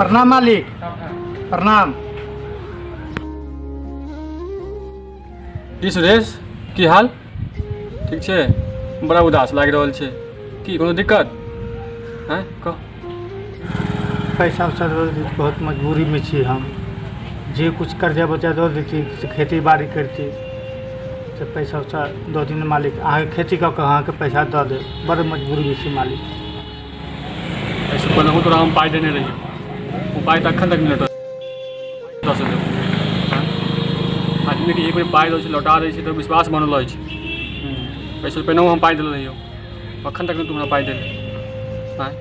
प्रणाम मालिक, प्रणाम। की सुरेश, की हाल? ठीक छै? बड़ा उदास लागि रहल छै, की कोनो दिक्कत? आँय, कह। पैसा उसा दऽ दी, बहुत मजबूरीमे छी हम। जे कुछ कर्जा बर्जा दऽ देती से खेती बाड़ी करती। से पैसा उसा दऽ दी ने मालिक। अहाँके खेती कऽ कऽ अहाँके पैसा दऽ देब। बड़ मजबूरीमे छी मालिक। एहिसँ पहिलहुँ तोरा हम पाइ देने रहियौ, ओ पाइ तऽ एखन तक नहि लौटल। देबौ? आदमीके एक बेर पाइ दै छै, लौटा दै छै, तऽ विश्वास बनल रहै छै। एहिसँ पहिलहुँ हम पाइ देने रहियौ, एखन तक नहि तू हमरा पाइ देले। आँय?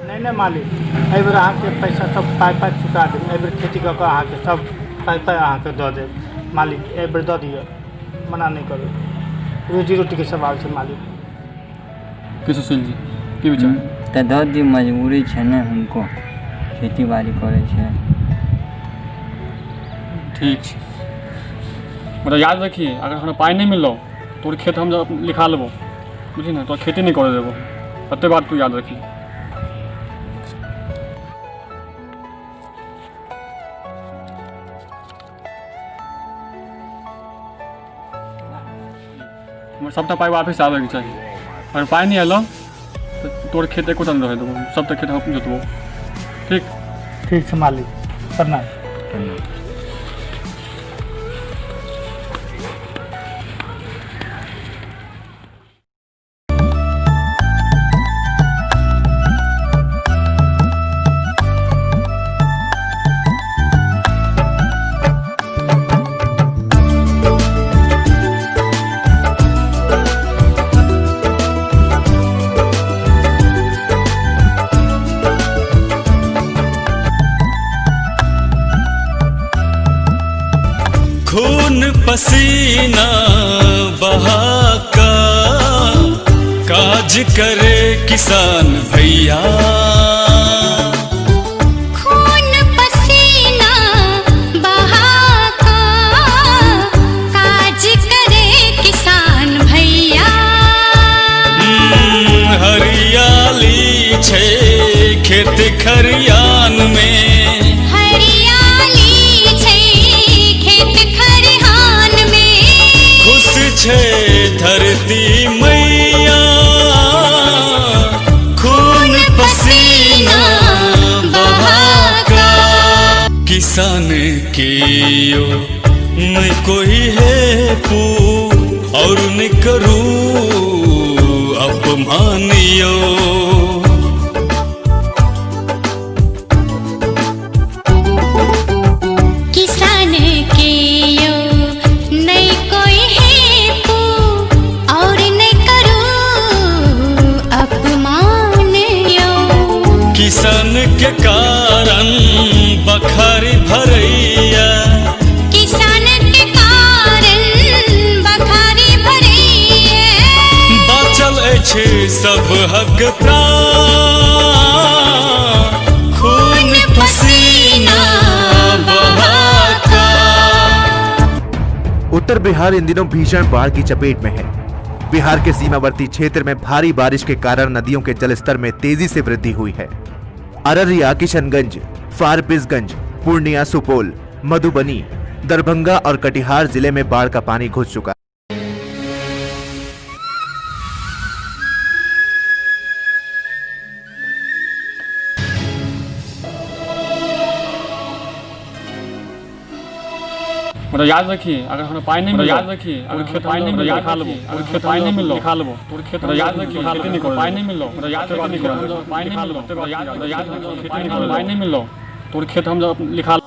नहि नहि मालिक, एहिबेर अहाँके पैसा सब पाइ पाइ चुका देब। एहिबेर खेती कऽ कऽ अहाँके सब पाइ पाइ अहाँके दऽ देब मालिक। एहिबेर दऽ दिअ, मना नहि करू। रोजी रोटीके सवाल छै मालिक। की सुशील जी, की विचार? तऽ दऽ दियौ, मजबूरी छै ने हुनको, खेती बाड़ी करै छै। ठीक छै, मतलब याद रखी, अगर हमरा पाइ नहि मिललौ, तोर खेत हम लिखा लेबो, बुझली ने? तोरा खेती नहि करऽ देबो। एते बात तू याद रखी। हमर सबटा पाइ वापिस आबैके चाही। अगर पाइ नहि एलौ तऽ तोर खेत एको नहि रहै देबो, सबटा खेत हम जोतबो। ठीक? ठीक छै मालिक, प्रणाम। प्रणाम। खून पसीना बहा का काज करे किसान भैया। खून पसीना बहा का काज करे किसान भैया। हरियाली छै खेत खरियान में। हरियाली छै खेत खरिहान में। खुश छै धरती मैया, खून पसीना बहा का। किसान के यो न कोई है पू और न करू अपमान यो। किसान के यो नहीं कोई है पू और नहीं करू अपमान यो। किसान के कारण बखारी भरैया। किसान के कारण बखारी भरैया। बाचल अछि सब हक प्राण, खून पसीना बहा का। उत्तर बिहार इन दिनों भीषण बाढ़ की चपेट में है। बिहार के सीमावर्ती क्षेत्र में भारी बारिश के कारण नदियों के जलस्तर में तेजी से वृद्धि हुई है। अररिया, किशनगंज, फारबिसगंज, पूर्णिया, सुपौल, मधुबनी, दरभंगा और कटिहार जिले में बाढ़ का पानी घुस चुका। मतलब याद रखी, अगर हमरा पाइ नहि मिलल, याद रखी, अगर खेत पाइ नहि मिलल, लिखा लेबो। अगर खेत पाइ नहि मिलल, लिखा लेबो तोर खेत। याद रखी, खेती नहि कर। पाइ नहि मिलल, याद रखी, पाइ नहि मिलल, याद रखी, खेती नहि कर। पाइ नहि मिलल, तोर खेत हम लिखा।